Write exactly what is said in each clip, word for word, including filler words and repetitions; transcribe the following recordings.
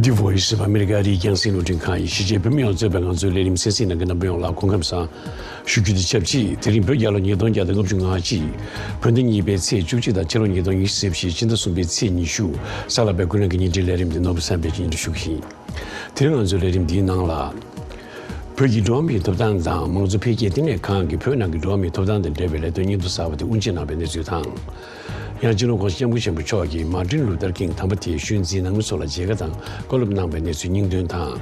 The Voice of America རིགས་རྒྱང་སྲིང་རླུང་འཕྲིན་ཁང་ཡིན། གཞིས་བྱེས་བོད་མི་ཡོངས་གཙོས་པའི་ང་ཚོའི་ལས་རིམ་གསན་གཟིགས་གནང་མཁན་རྣམ་པ་ཡོངས་ལ་སྐུ་ཁམས་བཟང་ཞུ་རྒྱུ་དང་ཆབས་ཅིག་དེ་རིང་བོད་རྒྱལ་ལོ་ཉིས་སྟོང་བརྒྱ་དང་ལྔ་བཅུ་ང་གཅིག་བོད་ཟླ་གཉིས་པའི་ཚེས་བཅུ་གཅིག་དང་ཕྱི་ལོ་ཉིས་སྟོང་ཉི་ཤུ་རྩ་བཞི་ཕྱི་ཟླ་གསུམ་པའི་ཚེས་ཉི་ཤུ། གཟའ་ལྷག་པའི་ཀུན་གླེང་གི་བརྙན་འཕྲིན་ལས་རིམ་འདི་ནོར་བུ་བསམ་འཕེལ་གྱིས་སྙན་སྒྲོན་ཞུ་གི་ཡིན། དེ་རིང་ང་ཚོའི་ལས་རིམ་འདིའི་ནང་ལ། བོད་ཀྱི་འགྲོ་བ་མིའི་ཐོབ་ཐང་དང་མང་གཙོ་འཕེལ་རྒྱས་ལྟེ་གནས་ཁང་གིས་བོད་ནང་གི་འགྲོ་བ་མིའི་ཐོབ་ཐང་དང་འབྲེལ་བའི་ལས་དོན་སྙན་ཐོ་གསར་པ་དེ་དབུ་འབྱེད་གནང་བའི་གནས་ཚུལ་དང་། ཡང་སྤྱི་ནོར་༸གོང་ས་༸སྐྱབས་མགོན་ཆེན་པོ་མཆོག་གིས་མར་ཊིན་ལུ་ཐར་ཀིང་དམ་པ་དེའི་ཤུལ་འཛིན་ནང་མི་ཚོ་ལ་མཇལ་ཁ་དང་བཀའ་སློབ་གནང་བའི་གནས་ཚུལ་སྙིང་དོན་དང་།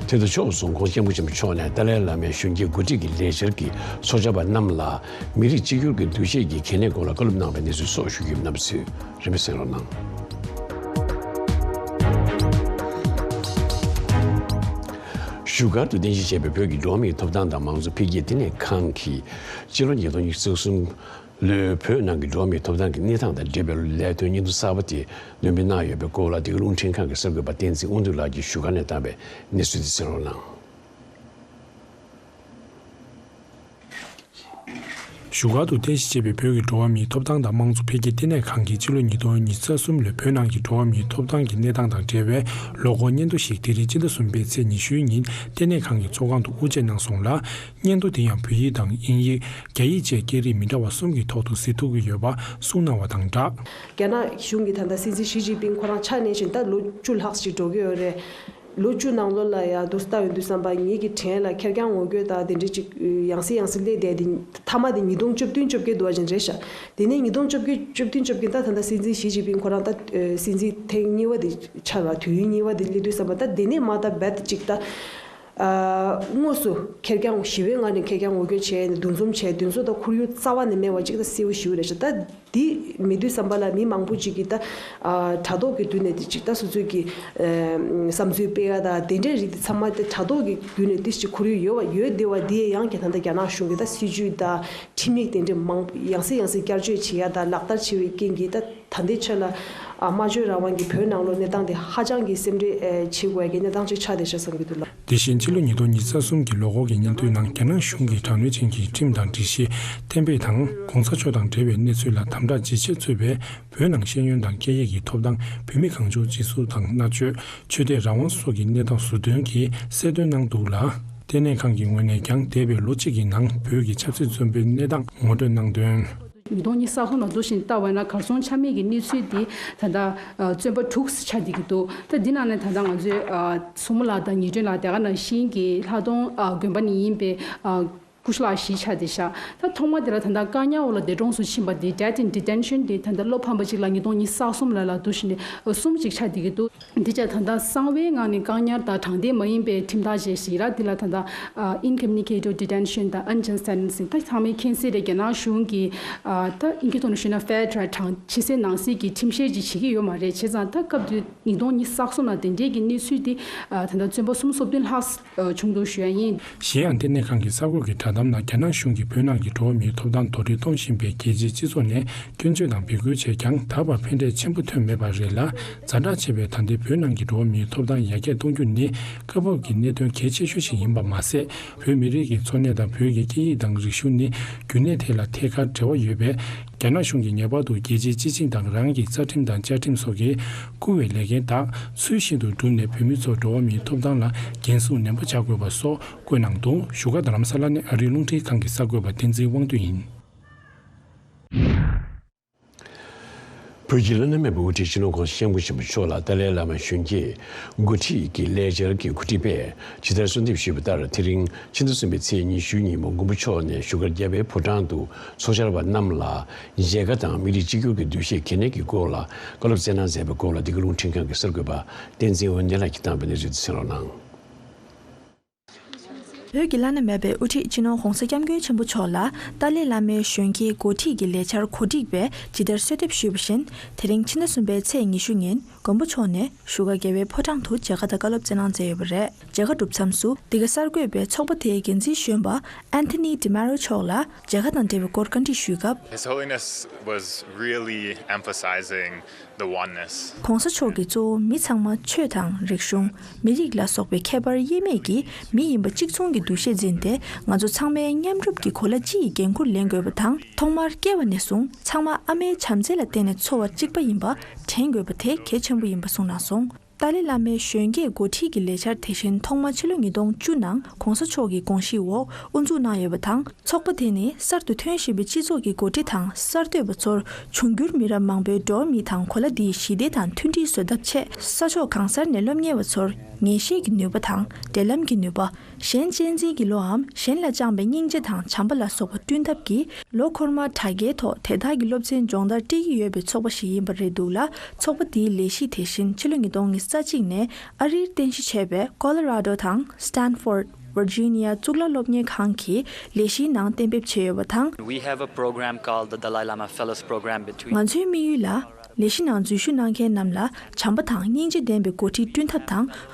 དེ་དང་ཕྱོགས་མཚུངས་༸གོང་ས་༸སྐྱབས་མགོན་ཆེན་པོ་མཆོག་ནས་ཏཱ་ལའི་བླ་མའི་གཞོན་སྐྱེས་འགོ་ཁྲིད་ཀྱི་ལས་འཆར་གྱིས་ཚོགས་བཅར་བ་རྣམས་ལ་མི་རིགས་གཅིག་གྱུར་གྱི་འདུ་ཤེས་ཀྱི་གལ་གནད་སྐོར་ལ་བཀའ་སློབ་གནང་བའི་གནས་ཚུལ་སོགས་ཞུ་རྒྱུ་ཡིན། རྣམ་པ་ཚོས་རིམ་པས་གསན་རོགས་གནང་། བཞུགས་སྒར་དུ་རྟེན་གཞི་བྱས་པའི་བོད་ཀྱི་འགྲོ་བ་མིའི་ཐོབ་ཐང་དང་མང་གཙོ་འཕེལ་རྒྱས་ལྟེ་གནས་ཁང་གིས་སྤྱི་ལོ་ཉིས་སྟོང་ཉི་ཤུ་རྩ་གསུམ་ལོའི་བོད་ནང་གི་འགྲོ་བ་མིའི་ཐོབ་ཐང་གི་གནས་སྟངས་དང་འབྲེལ་བའི་ལས་དོན་སྙན་ཐོ་གསར་པ་དེ་འདོན་སྤེལ་གནང་ཡོད་པའི་སྐོར་ལ་འདི་ག་རླུང་འཕྲིན་ཁང་གི་གསར་འགོད་པ་བསྟན་འཛིན་དབང་འདུས་ལགས་ཀྱིས་བཞུགས་སྒར་ནས་བཏང་བའི་གནས་ཚུལ་དེ་གསན་རོགས་གནང་། བཞུགས་སྒར་དུ་རྟེན་གཞི་བྱས་པའི་བོད་ཀྱི་འགྲོ་བ་མིའི་ཐོབ་ཐང་དང་དམངས་གཙོ་འཕེལ་རྒྱས་ལྟེ་གནས་ཁང་གིས་སྤྱི་ལོ་ཉིས་སྟོང་ཉི་ཤུ་རྩ་གསུམ་ལོའི་བོད་ནང་གི་འགྲོ་བ་མིའི་ཐོབ་ཐང་གི་གནས་སྟངས་དང་འབྲེལ་བའི་ལོ་འཁོར་སྙན་ཐོ་ཞིག་དེ་རིང་ཕྱི་ཟླ་གསུམ་པའི་ཚེས་ཉི་ཤུའི་ཉིན་ལྟེ་གནས་ཁང་གི་ཚོགས་ཁང་དུ་དབུ་འབྱེད་གནང་སོང་ལ། སྙན་ཐོ་དེ་ཡང་བོད་ཡིག་དང་དབྱིན་ཡིག་རྒྱ་ཡིག་བཅས་སྐད་རིགས་མི་འདྲ་བ་གསུམ་གྱི་ཐོག་ཏུ་གཟིགས་ཐུབ་ཀྱི་ཡོད་པ་གསུངས་གནང་བ་དང་སྦྲགས། རྒྱ་ནག་གཞུང་གིས་ད་ལྟ་སྲིད་འཛིན་ཞི་ཅིན་ཕིང་ཁོ་རང་ཆ་གནས་བཞིན་ད་ལོ་བཅུ་ལྷག་ཅིག་འགྲོ་གི་ཡོད་རེད། ལོ་བཅུ་ནང་ལོགས་ལ་ཡང་འདུག་ལྟ་ཡོང་དུས་ཙམ་པ་ངེད་ཀྱི་དྲན་ལ་ཁེར་རྐྱང་ངོ་རྒོལ་དང་དེ་འདྲའི་ཅིག་ཡང་སེ་ཡང་སེ་སླེབས་བསྡད་དེ། མཐའ་མ་དེ་ཉིས་སྟོང་བཅུ་བདུན་བཅོ་བརྒྱད་འདུག་བ་ཅིག་རེད་ཤག་དེ་ནས་ཉིས་སྟོང་བཅོ་བརྒྱད་བཅུ་བདུན་བཅོ་བརྒྱད་ད་ད་ལྟ་སྲིད་འཛིན་ཞི་ཅིན་ཕིང་ཁོ་རང་ད་སྲིད་འཛིན་ཐེངས་གཉིས་པ་དེ་ཆགས་པ་དུས་ཡུན་གཉིས་པ་དེ་སླེབས་དུས་ཙམ་པ་ད་དེ་ནས་མ་ད་རྦད་ཅིག་ད་དངོས་སུ་ཁེར་རྐྱང་ཞི་བའི་ངང་ནས་ཁེར་རྐྱང་ངོ་རྒོལ་བྱས་ནས་འདུ་འཛོམས་བྱས་དེ་ཚོ་ད་ཁོར་ཡུག་རྩ་བ་ནས་མེད་པ་ཅིག་ད་གསལ་པོ་ཞེ་པོ་རེད་ཤག་ད། འདི་མེད་དུས་ཙམ་པ་ལ་མི་མང་པོ་ཅིག་གིས་ད་ཨ་དྲ་ཐོག་གི་མདུན་ནས་དེ་ཅིག་ད་སོ་སོའི་གི་ཨ་བསམ་ཚུལ་སྤེལ་ཡ་ད་དེ་འདྲའི་རིགས་དེ་ཚང་མ་དེ་དྲ་ཐོག་གི་བརྒྱུད་ནས་དེ་ཅིག་ཁོར་ཡུག་ཡོད་པ་ཡོད་བསྡད་པ་དེ་ཡང་གི་ད་ལྟ་རྒྱ་ནག་གཞུང་གི་ད་སྲིད་ཇུས་ད་ཁྲིམས་ཡིག་དེ་འདྲའི་མང་ཡང་སེ་ཡང་སེ་བསྐྱར་བཅོས་བྱེད་ཡ་ད་ལག་བསྟར་བྱེད་པའི་རྐྱེན་གྱིས་ད་ད་ལྟའི་ཆ་ལ་ཨ་སྨྲ་བརྗོད་རང་དབང་གི་བོད་ནང་ལོགས་གནས་སྟངས་དེ་ཧ་ཅང་གི་སེམས་ཁྲལ་ཨ་བྱེད་དགོས་ཡ་གི་གནས་སྟངས་ཅིག་ཆགས་བསྡད་ཤག་བསམ་གྱི་འདུག་ལགས། དེ་བཞིན་ཕྱི་ལོ་ཉིས་སྟོང་ཉི་ཤུ་རྩ་གསུམ་གྱི་ལོ་འཁོར་གྱི་སྙན་ཐོའི་ནང་རྒྱ་ནག་གཞུང་གིས་དྲག་གནོན་ཅན་གྱི་ཁྲིམས་དང་སྒྲིག་གཞི་གཏན་འབེབས་དང་༸གོང་ས་མཆོག་དང་འབྲེལ་བའི་གནས་ཚུལ་ལ་དམ་དྲག་ཇེ་ཆེར་བཙུད་པས། བོད་ནང་ཤེས་ཡོན་དང་སྐད་ཡིག་གི་ཐོབ་ཐང་། བོད་མི་གང་བྱུང་འཇིགས་སྐུལ་དང་མནར་གཅོད། ཆོས་དད་རང་དབང་སོགས་ཀྱི་གནས་སྟངས་ཟུར་འདོན་གྱིས་གསལ་སྟོན་གནང་འདུག་ལ། ལྟེ་གནས་ཁང་གི་ངོས་ནས་ཀྱང་འདས་པའི་ལོ་གཅིག་གི་ནང་བོད་ཀྱི་ཆབ་སྲིད་བཙོན་པའི་གནས་སྟངས་ངོ་སྤྲོད་གནང་དོན། ཉིས་སྟོང་ཉི་ཤུ་རྩ་གསུམ་ལ་འདུག་བཞིན་ལྟ་བ་ན་གར་སོང་ཆ་མེད་ཀྱི་གནས་ཚུལ་འདི་ད་ལྟ་ཨ་བཙོན་པ་དྲུག་ཆགས་བསྡད་ཀྱི་འདུག་ད་འདི་ནང་ནས་ད་ལྟ་ང་ཚོའི་ཨ་མཚོ་མོ་ལགས་དང་ཉི་སྒྲོན་ལགས་དེ་ག་ནང་བཞིན་གྱི་ལྷག་དོན་ཨ་དགོན་པ་ནས་ཡིན་པའི་ཨ་སྐུ་ཞབས་ལགས་བཞི་ཆགས་བསྡད་ཤག་ད་ཐོག་མ་དེ་ལ་ད་ལྟ་བཀག་ཉར་འོག་ལ་འདས་གྲོངས་སུ་ཕྱིན་པ་དེ་Death in Detention དེ་ད་ལྟ་བློ་ཕམ་པ་ཅིག་ལ་ཉིས་སྟོང་ཉི་ཤུ་རྩ་གསུམ་ལ་ལ་འདུག་བཞིན་ཨ་གསུམ་ཅིག་ཆགས་བསྡད་ཀྱི་འདུག་འདི་ཆ་ད་ལྟ་གསང་བའི་ངང་ནས་བཀག་ཉར་དང་དྲང་བདེན་མ་ཡིན་པའི་ཁྲིམས་ཐག་བཅད་ཞིག་ར། འདི་ལ་ད་ལྟ་ཨ་Incommunicado Detention དང་Unjust Sentencing ད་ཚང་མས་མཁྱེན་གསལ་རེད། རྒྱ་ནག་གཞུང་གིས་ཨ་ད་ཨིན་སྐད་ཐོག་ནས་ཞུས་ན་Fair Trial དྲང་ཕྱི་གསལ་ནང་གསལ་གྱི་ཁྲིམས་བཤེར་ཅིག་བྱེད་ཀྱི་ཡོད་མ་རེད། བྱས་ཙང་ད་སྐབས་དེ་ཉིས་སྟོང་ཉི་ཤུ་རྩ་གསུམ་ལ་དེ་འདྲའི་གི་གནས་ཚུལ་དེ་ཨ་ད་ལྟ་བཙོན་པ་སུམ་ཅུ་སོ་བདུན་ལྷག་ཨ་བྱུང་འདུག་ཞུ་ཡ་ཡིན། གཞན་ཡང་ལྟེ་གནས་ཁང་གི་གསར་འགོད་ཀྱི་བསྒྲགས་གཏམ་ནང་རྒྱ་ནག་གཞུང་གིས་བོད་ནང་གི་འགྲོ་བ་མིའི་ཐོབ་ཐང་རྡོག་རོལ་གཏོང་བཞིན་པའི་རྒྱལ་སྤྱིའི་སྤྱི་ཚོགས་ནས་སྐྱོན་བརྗོད་དང་འབོད་སྐུལ་བྱས་ཀྱང་ད་བར་ཕན་འབྲས་ཆེན་པོ་ཐོན་མེད་པ་རེད་ལ། ཛ་དྲག་ཆེ་བའི་ད་ལྟའི་བོད་ནང་གི་འགྲོ་བ་མིའི་ཐོབ་ཐང་ཡར་རྒྱས་གཏོང་རྒྱུ་ནི་སྐབས་བབ་ཀྱི་གནད་དོན་གལ་ཆེ་ཤོས་ཤིག་ཡིན་པ་མ་ཟད། བོད་མི་རིགས་ཀྱི་འཚོ་གནས་དང་བོད་ཀྱི་སྐད་ཡིག་དང་རིག་གཞུང་ནི་རྒྱུན་གནས་ཐད་ལ་ཐད་ཀར་འབྲེལ་བ་ཡོད་པས། རྒྱ་ནག་གཞུང་གིས་ངེས་པར་དུ་རྒྱལ་སྤྱིའི་སྤྱི་ཆིངས་དང་རང་གི་རྩ་ཁྲིམས་དང་བཅའ་ཁྲིམས་སོགས་ཀྱིས་བཀུར་བའི་ལས་འགན་དག་ཚུལ་བཞིན་དུ་བསྒྲུབས་ནས་བོད་མི་ཚོར་འགྲོ་བ་མིའི་ཐོབ་ཐང་ལ་འགན་སྲུང་ནན་པོ་བྱ་དགོས་པ་སོགས་བཀོད་གནང་འདུག་བཞུགས་སྒར་རྡ་རམ་ས་ལ་ནས་ཨ་རིའི་རླུང་འཕྲིན་ཁང་གི་གསར་འགོད་པ་བསྟན་འཛིན་དབང་འདུས་ཡིན། བོད་ཀྱི་བླ་ན་མེད་པའི་དབུ་ཁྲིད་སྤྱི་ནོར་༸གོང་ས་༸སྐྱབས་མགོན་ཆེན་པོ་མཆོག་ལ་ཏཱ་ལའི་བླ་མའི་གཞོན་སྐྱེས་འགོ་ཁྲིད་ཀྱི་ལས་འཆར་གྱི་གོ་སྒྲིག་པས་ཇི་ལྟར་གསོལ་འདེབས་ཞུས་པ་ལྟར། དེ་རིང་ཕྱི་ཟླ་གསུམ་པའི་ཚེས་ཉི་ཤུའི་ཉིན་མོ་མགོན་པོ་མཆོག་ནས་བཞུགས་སྒར་རྒྱལ་བའི་ཕོ་བྲང་དུ་ཚོགས་བཅར་བ་རྣམས་ལ་མཇལ་ཁ་དང་མི་རིགས་གཅིག་གྱུར་གྱི་འདུ་ཤེས་གལ་གནད་ཀྱི་སྐོར་ལ་བཀའ་སློབ་སྩལ་གནང་མཛད་པའི་སྐོར་ལ་འདི་ག་རླུང་འཕྲིན་ཁང་གི་གསར་འགོད་པ་བསྟན་འཛིན་འོད་ལྡན་ལགས་ཀྱིས་བཏང་བའི་གནས་ཚུལ་དེ་གསན་རོགས་གནང་། བོད་ཀྱི་བླ་ན་མེད་པའི་དབུ་ཁྲིད་སྤྱི་ནོར་༸གོང་ས་༸སྐྱབས་མགོན་ཆེན་པོ་མཆོག་ལ་ཏཱ་ལའི་བླ་མའི་གཞོན་སྐྱེས་འགོ་ཁྲིད་ཀྱི་ལས་འཆར་གོ་སྒྲིག་པས་ཇི་ལྟར་གསོལ་འདེབས་ཞུས་པ་བཞིན། དེ་རིང་ཕྱི་ཟླ་གསུམ་པའི་ཚེས་ཉི་ཤུ་ཉིན་མགོན་པོ་མཆོག་ནས་བཞུགས་སྒར་རྒྱལ་བའི་ཕོ་བྲང་དུ་མཇལ་ཁ་དང་བཀའ་སློབ་སྩལ་གནང་མཛད་ཡོད་པ་རེད། མཇལ་ཁ་གྲུབ་མཚམས་སུ་འདི་ག་གསར་འགོད་པས་ཚོགས་པ་དེའི་འགན་འཛིན་གཞོན་པ་Anthony DiMaio མཆོག་ལ་མཇལ་ཁ་དང་འབྲེལ་བའི་སྐོར་བཀའ་འདྲི་ཞུས་སྐབས། His Holiness was really emphasizing the oneness. ༸གོང་ས་མཆོག་གིས་གཙོ་བོ་མི་ཚང་མ་ཆོས་དང་རིག་གཞུང་། མི་རིགས་ལ་སོགས་པའི་ཁྱད་པར་དབྱེ་མེད་ཀྱི་མི་ཡིན་པ་གཅིག་མཚུངས་ཀྱི་འདུ་ཤེས་འཛིན་ཏེ། ང་ཚོ་ཚང་མས་མཉམ་རུབ་ཀྱིས་གོ་ལ་སྤྱི་ཡི་འགན་ཁུར་ལེན་དགོས་པ་དང་། ཐོག་མར་སྐྱེ་བ་ནས་བཟུང་ཚང་མ་ཨ་མའི་བྱམས་བརྩེ་ལ་བརྟེན་ནས་འཚོ་བ་གཅིག་པ་ཡིན་པ་དྲན་དགོས་པ་དེ་གལ་ཆེན་པོ་ཡིན་པ་གསུངས་གནང་སོང་། ཏཱ་ལའི་བླ་མའི་གཞོན་སྐྱེས་འགོ་ཁྲིད་ཀྱི་ལས་འཆར་དེ་བཞིན་ཐོག་མ་ཕྱི་ལོ་ཉིས་སྟོང་བཅུ་ནང་གོང་ས་མཆོག་གི་དགོངས་གཞི་འོག་དབུ་འཛུགས་གནང་ཡོད་པ་དང་། ཚོགས་པ་དེ་ནི་གསར་དུ་ཐོན་བཞིན་པའི་སྤྱི་ཚོགས་ཀྱི་འགོ་ཁྲིད་དང་གསར་གཏོད་པ་ཚོར་འབྱུང་འགྱུར་མི་རབས་མང་པོའི་འགྲོ་བ་མི་དང་གོ་ལ་འདིའི་ཞི་བདེ་དང་མཐུན་སྒྲིལ་བཟོ་ཐབས་ཆེད། ས་ཕྱོགས་གང་སར་ནས་སློབ་གཉེར་བ་ཚོར་ངེས་ཤེས་ཀྱི་ནུས་པ་དང་འབྲེལ་ལམ་གྱི་ནུས་པ། གཞན་གཅེས་འཛིན་གྱི་བློའམ་གཞན་ལ་བཅངས་པའི་སྙིང་རྗེ་དང་བྱམས་པ་ལ་སོགས་པ་བསྐྲུན་ཐབས་ཀྱིས། ལོ་འཁོར་མ་དྲ་རྒྱའི་ཐོག་དེ་དག་གི་སློབ་ཚན་སྦྱོང་བརྡར་སྤྲད་ཀྱི་ཡོད་པའི་ཚོགས་པ་ཞིག་ཡིན་པ་རེད་འདུག་ལ། ཚོགས་པ་འདིའི་ལས་གཞི་དེ་བཞིན་ཕྱི་ལོ་ཉིས་སྟོང་ཉི་ཤུ་རྩ་གཅིག་ནས་ཨ་རིར་རྟེན་གཞི་བྱས་པའི་ཀོ་ལོ་ར་ཌོ་དང་སི་ཊན་ཕོར་ཌི། ཝིར་ཇི་ནི་ཡ་གཙུག་ལག་སློབ་གཉེར་ཁང་གི་ལས་གཞིའི་ནང་གཏན་འབེབས་བྱས་ཡོད་པ་དང་། We have a program called the Dalai Lama Fellows Program between ང་ཚོའི་དམིགས་ཡུལ་ལ། ལས་གཞི་ནང་འཛུལ་ཞུགས་གནང་མཁན་རྣམས་ལ་བྱམས་པ་དང་སྙིང་རྗེ་ལྡན་པའི་འགོ་ཁྲིད་བསྐྲུན་ཐབས་དང་།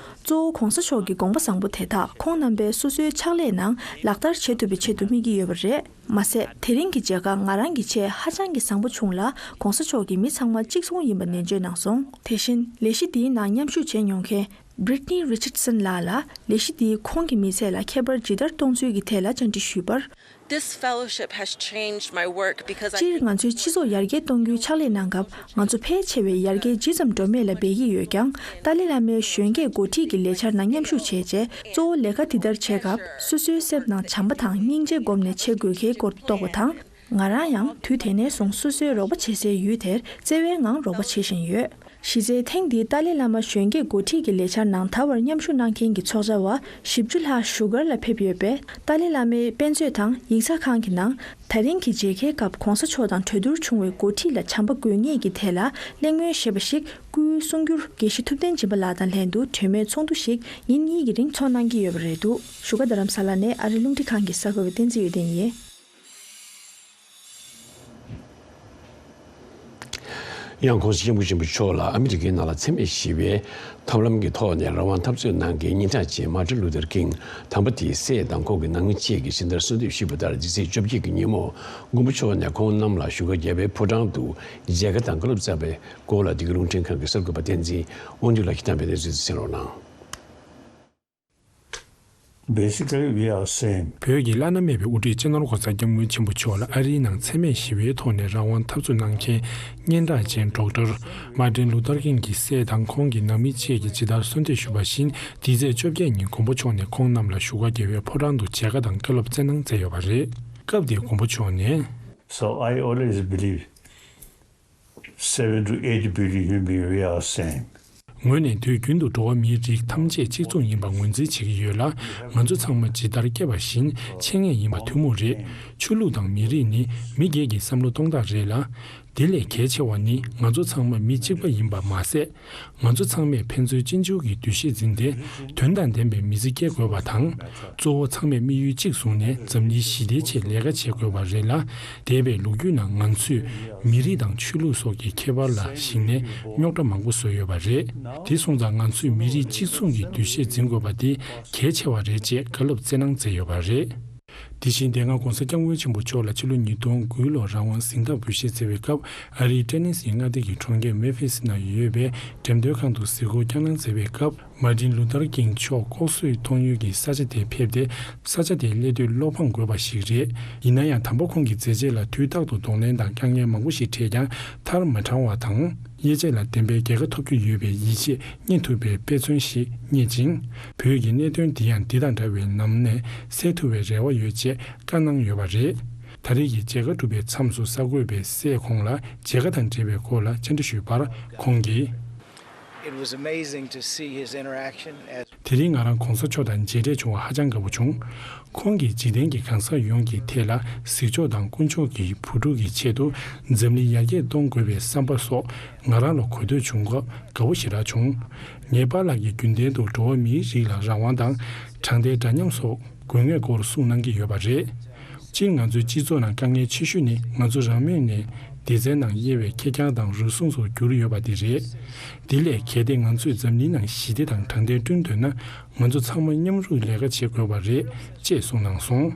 གཙོ་བོ་གོང་ས་མཆོག་གི་དགོངས་པ་བཟང་པོ་དེ་དག་ཁོང་རྣམ་པའི་སོ་སོའི་ཕྱག་ལས་ནང་ལག་བསྟར་བྱེད་ཐུབ་པའི་ཆེད་དུ་དམིགས་ཀྱི་ཡོད་པ་རེད། མ་ཟད། དེ་རིང་གི་མཇལ་ཁ་ང་རང་གི་ཆེད་ཧ་ཅང་གི་བཟང་པོ་བྱུང་ལ། གོང་ས་མཆོག་གིས་མི་ཚང་མ་གཅིག་མཚུངས་ཡིན་པ་ནན་བརྗོད་གནང་སོང་། དེ་བཞིན་ལས་གཞི་འདིའི་ནང་མཉམ་ཞུགས་བྱས་མྱོང་མཁན་Brittany Richardson་ལགས་ལ་ལས་གཞི་འདིས་ཁོང་གི་མི་ཚེ་ལ་ཁྱད་པར་ཇི་ལྟར་གཏོང་ཚུལ་གྱི་ཐད་ལ་བཅར་འདྲི་ཞུས་པར། This fellowship has changed my work because I སྤྱིར་ང་ཚོའི་སྤྱི་ཚོགས་ཡར་རྒྱས་གཏོང་རྒྱུའི་ཕྱག་ལས་གནང་སྐབས། ང་ཚོ་ཕལ་ཆེ་བས་ཡར་རྒྱས་ཇི་ཙམ་འགྲོ་མེད་ལ་འབད་ཀྱི་ཡོད་ཀྱང་། ཏཱ་ལའི་བླ་མའི་གཞོན་སྐྱེས་འགོ་ཁྲིད་ཀྱི་ལས་འཆར་ནང་མཉམ་ཞུགས་བྱས་རྗེས། གཙོ་བོ་ལས་ཀ་འདི་ལྟར་བྱེད་སྐབས། སོ་སོའི་སེམས་ནང་བྱམས་པ་དང་སྙིང་རྗེ་སྒོམ་ནས་བྱེད་དགོས་གལ་སྐོར་རྟོགས་པ་དང་། ང་རང་ཡང་དུས་དེ་ནས་བཟུང་སོ་སོའི་རོགས་པ་བྱེད་སའི་ཡུལ་དེར་བརྩེ་བའི་ངང་རོགས་པ་བྱེད་བཞིན་ཡོད། གཞི་རྩའི་ཐེངས་འདིའི་ཏཱ་ལའི་བླ་མ་གཞོན་སྐྱེས་འགོ་ཁྲིད་ཀྱི་ལས་འཆར་ནང་ད་བར་མཉམ་ཞུགས་གནང་མཁན་གྱི་ཚོགས་བཅར་བ་བཞི་བཅུ་ལྷག་བཞུགས་སྒར་ལ་ཕེབས་ཡོད་པས། ཏཱ་ལའི་བླ་མའི་དཔེ་མཛོད་དང་ཡིག་ཚགས་ཁང་གི་ནང་། ད་རིང་གི་མཇལ་ཁའི་སྐབས་གོང་ས་མཆོག་དང་གྲོས་བསྡུར་བྱུང་བའི་འགོ་ཁྲིད་ལ་བྱམས་པ་དགོས་ངེས་ཀྱི་ཐད་ལ་གླེང་མོལ་ཞེས་པ་ཞིག་སྐུའི་གསུང་སྒྱུར་དགེ་བཤེས་ཐུབ་བསྟན་སྦྱིན་པ་ལགས་དང་ལྷན་དུ་གྲོས་མོལ་ཚོགས་འདུ་ཞིག་ཉིན་གཉིས་ཀྱི་རིང་ཚོགས་གནང་གི་ཡོད་པ་རེད་འདུག་བཞུགས་སྒར་རྡ་རམ་ས་ལ་ནས་ཨ་རི་རླུང་འཕྲིན་ཁང་གི་གསར་འགོད་པ་བསྟན་འཛིན་ཡོན་ཏན་ཡིན། ཡང་༸གོང་ས་༸སྐྱབས་མགོན་ཆེན་པོ་མཆོག་ལ་ཨ་མི་རི་ཀའི་ནང་ལ་འཚེ་མེད་ཞི་བའི་ཐབས་ལམ་གྱི་ཐོག་ནས་རང་དབང་འཐབ་རྩོད་གནང་མཁན་སྙན་གྲགས་ཅན་མར་ཊིན་ལུ་ཐར་ཀིང་དམ་པ་དེའི་སྲས་དང་ཁོང་གི་ནང་མི་བཅས་ཀྱི་ཇི་ལྟར་གསོལ་འདེབས་ཞུས་པ་ལྟར། རྗེ་ཚེས་བཅོ་བརྒྱད་ཀྱི་ཉིན་མོ་མགོན་པོ་མཆོག་ནས་ཁོང་རྣམས་ལ་བཞུགས་སྒར་རྒྱལ་བའི་ཕོ་བྲང་དུ་མཇལ་ཁ་དང་བཀའ་སློབ་སྩལ་བའི་སྐོར་ལ། འདི་ག་རླུང་འཕྲིན་ཁང་གི་གསར་འགོད་པ་བསྟན་འཛིན་དབང་འདུས་ལགས་ཀྱིས་བཏང་བའི་གནས་ཚུལ་དེ་གསན་རོགས་གནང་། Basically, we are same. བོད་ཀྱི་བླ་ན་མེད་པའི་དབུ་ཁྲིད་སྤྱི་ནོར་༸གོང་ས་༸སྐྱབས་མགོན་ཆེན་པོ་མཆོག་ལ་ཨ་རིའི་ནང་འཚེ་མེད་ཞི་བའི་ཐོག་ནས་རང་དབང་འཐབ་རྩོད་གནང་མཁན་སྙན་གྲགས་ཅན་ཌོག་ཊར་མར་ཊིན་ལུ་ཐར་ཀིང་གི་སྲས་དང་ཁོང་གི་ནང་མི་བཅས་ཀྱིས་ཇི་ལྟར་གསོལ་འདེབས་ཞུས་པ་བཞིན། འདི་ཚེས་བཅོ་བརྒྱད་ཉིན་མགོན་པོ་མཆོག་ནས་ཁོང་རྣམས་ལ་བཞུགས་སྒར་རྒྱལ་བའི་ཕོ་བྲང་དུ་མཇལ་ཁ་དང་བཀའ་སློབ་སྩལ་གནང་མཛད་ཡོད་པ་རེད། སྐབས་དེར་མགོན་པོ་མཆོག་ནས། So I always believe seven to eight billion human beings, we are same. ངོས་ནས་དུས་རྒྱུན་དུ་འགྲོ་བ་མིའི་རིགས་ཐམས་ཅད་གཅིག་མཚུངས་ཡིན་པ་ངོས་འཛིན་བྱེད་ཀྱི་ཡོད་ལ། ང་ཚོ་ཚང་མ་ཇི་ལྟར་སྐྱེས་པ་བཞིན་འཆི་ངེས་ཡིན་པ་ཐུན་མོང་རེད། ཆོས་ལུགས་དང་མི་རིགས་ནི་མི་སྒེར་གྱི་བསམ་བློ་གཏོང་སྟངས་རེད་ལ། དེ་ལས་གལ་ཆེ་བ་ནི་ང་ཚོ་ཚང་མ་མི་གཅིག་པ་ཡིན་པ་མ་ཟད། ང་ཚོ་ཚང་མས་ཕན་ཚུན་གཅེན་གཅུང་གི་འདུ་ཤེས་འཛིན་ཏེ། དོན་དང་ལྡན་པའི་མི་ཚེ་སྐྱེལ་དགོས་པ་དང་། གཙོ་བོ་ཚང་མས་དམིགས་ཡུལ་གཅིག་བཟུང་ནས་འཛམ་གླིང་ཞི་བདེའི་ཆེད་ལས་ཀ་བྱེད་དགོས་པ་རེད་ལ། འདས་པའི་ལོ་རྒྱུས་ནང་ང་ཚོས་མི་རིགས་དང་ཆོས་ལུགས་སོགས་ཀྱི་ཁྱད་པར་ལ་གཞིགས་ནས་རྙོག་དྲ་མང་པོ་བཟོས་ཡོད་པ་རེད། དེ་སོང་ཙང་ང་ཚོས་མི་རིགས་གཅིག་མཚུངས་ཀྱི་འདུ་ཤེས་འཛིན་དགོས་པ་དེ་གལ་ཆེ་བ་རེད་ཅེས་བཀའ་སློབ་སྩལ་གནང་མཛད་ཡོད་པ་རེད། དེ་བཞིན་དེ་སྔ་༸གོང་ས་༸སྐྱབས་མགོན་ཆེན་པོ་མཆོག་ལ་ཕྱི་ལོ་ཉིས་སྟོང་དགུ་ལོར་རང་དབང་གཟེངས་རྟགས་འབུལ་བཞེས་མཛད་པའི་སྐབས། ཨ་རིའི་ཊེ་ནེ་སིའི་མངའ་སྡེ་གི་གྲོང་ཁྱེར་མེ་ཕི་སི་ནང་ཡོད་པའི་འགྲེམས་སྟོན་ཁང་དུ་གཟིགས་སྐོར་བསྐྱངས་གནང་མཛད་པའི་སྐབས། མར་ཊིན་ལུ་ཐར་ཀིང་མཆོག་ལྐོག་གསོད་གཏོང་ཡུལ་གྱི་ས་ཆ་དེར་ཕེབས་ཏེ། ས་ཆ་དེའི་སླེབས་དུས་བློ་ཕམ་དགོས་པ་ཞིག་རེད། ཡིན་ན་ཡང་དམ་པ་ཁོང་གི་མཛད་རྗེས་ལ་དུས་རྟག་ཏུ་གདོང་ལེན་དང་དཀའ་ངལ་མང་པོ་ཞིག་འཕྲད་ཀྱང་ཐར་མ་གྲང་བ་དང་། དབྱེ་འབྱེད་ལ་བརྟེན་པའི་རྒྱལ་ཁ་ཐོབ་རྒྱུ་ཡོད་པའི་ཡིད་ཆེས་རྙེད་ཐུབ་པའི་དཔེ་མཚོན་ཞིག་རྙེད་ཅིང་། བོད་ཀྱི་གནད་དོན་འདི་ཡང་འདི་དང་འདྲ་བའི་ནམ་ནས་སེལ་ཐུབ་པའི་རེ་བ་ཡོད་ཅེས་བཀའ་གནང་ཡོད་པ་རེད། ད་རེས་ཀྱི་མཇལ་ཁ་གྲུབ་པའི་མཚམས་སུ་གསར་འགོད་པས་སྲས་ཁོང་ལ་མཇལ་ཁ་དང་འབྲེལ་བའི་སྐོར་ལ་བཅར་འདྲི་ཞུས་པར། ཁོང་གིས། It was amazing to see his interaction as དེ་རིང་ང་རང་གོང་ས་མཆོག་དང་མཇལ་འཕྲད་བྱུང་བ་ཧ་ཅང་དགའ་པོ་བྱུང་། ཁོང་གིས་འཇིག་རྟེན་གྱི་གང་ཟག་ཡོངས་ཀྱི་ཐད་ལ་གཟིགས་ཕྱོགས་དང་དཀོན་མཆོག་གི་བུ་ཕྲུག་གི་ཆེད་དུ་འཛམ་གླིང་ཡར་རྒྱས་གཏོང་དགོས་པའི་བསམ་པ་སོགས་ང་རང་ལ་གོ་ཐོས་བྱུང་སྐབས་དགའ་པོ་ཞེ་དྲག་བྱུང་། ངའི་པཱ་ལགས་ཀྱིས་རྒྱུན་ལྡན་དུ་འགྲོ་བ་མིའི་རིགས་ལ་རང་དབང་དང་དྲང་བདེན་འདྲ་མཉམ་སོགས་དགོས་ངེས་སྐོར་གསུངས་གནང་གི་ཡོད་པ་རེད། སྤྱིར་ང་ཚོའི་སྤྱི་ཚོགས་ནང་དཀའ་ངལ་ཆེ་ཤོས་ནི་ང་ཚོ་རང་མོས་ནས་སྡེ་ཚན་ནང་དབྱེ་བའི་ཁེར་རྐྱང་དང་རུལ་སུངས་སུ་གྱུར་ཡོད་པ་དེ་རེད། དེ་ལས་གལ་ཏེ་ང་ཚོས་འཛམ་གླིང་ནང་ཞི་བདེ་དང་དྲང་བདེན་བསྐྲུན་འདོད་ན། ང་ཚོ་ཚང་མ་མཉམ་རུབ་ལས་ཀ་བྱེད་དགོས་པ་རེད་ཅེས་གསུངས་གནང་སོང་།